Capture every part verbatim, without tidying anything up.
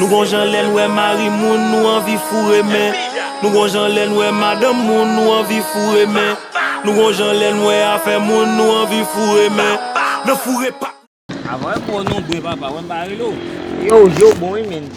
Nou gon jan lè n wè mari moun, nou anvi foure men. Nou gon jan lè n wè madanm moun, nou anvi foure men. Nou gon jan lè n wè afè moun, nou anvi foure men. Nan foure pa. Avan e bon non bwe papa, wè m pa rele w. Yo, je w bon wi men.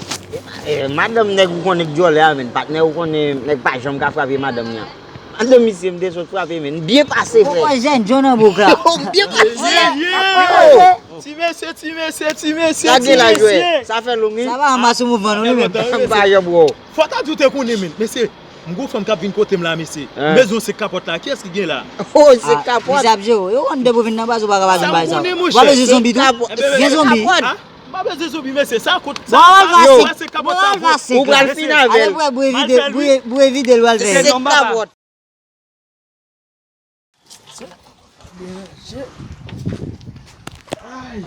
Eh, madanm nèg ou konnen k djòlè a men. Patnè ou konnen nèg pa janm ka frape madanm li an. Madanm misye m te sot frape men. Byen pase frè. Poko jèn John nan bouk la. Byen pase. Yo! Ti mesye, ti mesye, ti mesye, ti mesye. Gade la jwè. Sa fè long wi. Sa pa anmase mouvman nou wi men. M pa janm wè w. Fò ta di w te konnen men. Mesye, m gon fanm k ap vin kote m la mesye. M bezwen se kapòt la. Kiyès ki gen la? Oh, se kapòt. Mesye ap jere w. Yo konn depi w vin nan baz ou pa ka pa vin bay sa. W ap bezwen zonbi tou. Gen zonbi. M pa bezwen zonbi mesye. Sa kout. Bon, al pase. Ou pral fin avè l. Bwe vide l, bwe vide l, w al fè. Se kapòt. Ay.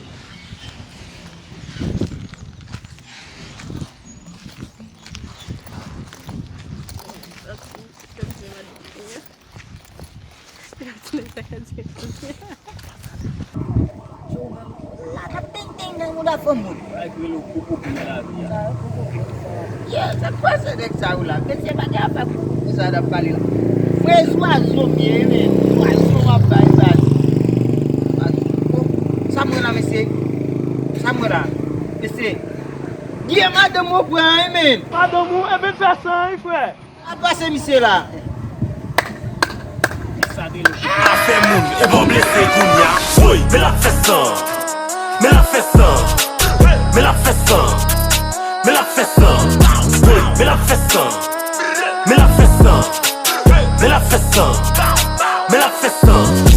La, n ap teng teng nan mouda fanm moun. Sa k rele w poupou nan lavi a. Yo, sa k pase nèg sa yo la? Mesye, pa gen afè poupou sa n ap pale la. Frè, zwazo m ye, men zwazo m ap bay baz. Zwazo. Oh, sa m wè la, mesye? Sa m wè la? Mesye, gen madanm ou pran, men. Madanm ou, e ben fè sa, wi, frè. Sa pase misye la? Afè moun, e bon blese kounye a. Woy, men l ap fè san. Men l ap fè san. Men l ap fè san. Men l ap fè san. Woy, men l ap fè san. Men l ap fè san. Men l ap fè san. Men l ap fè san.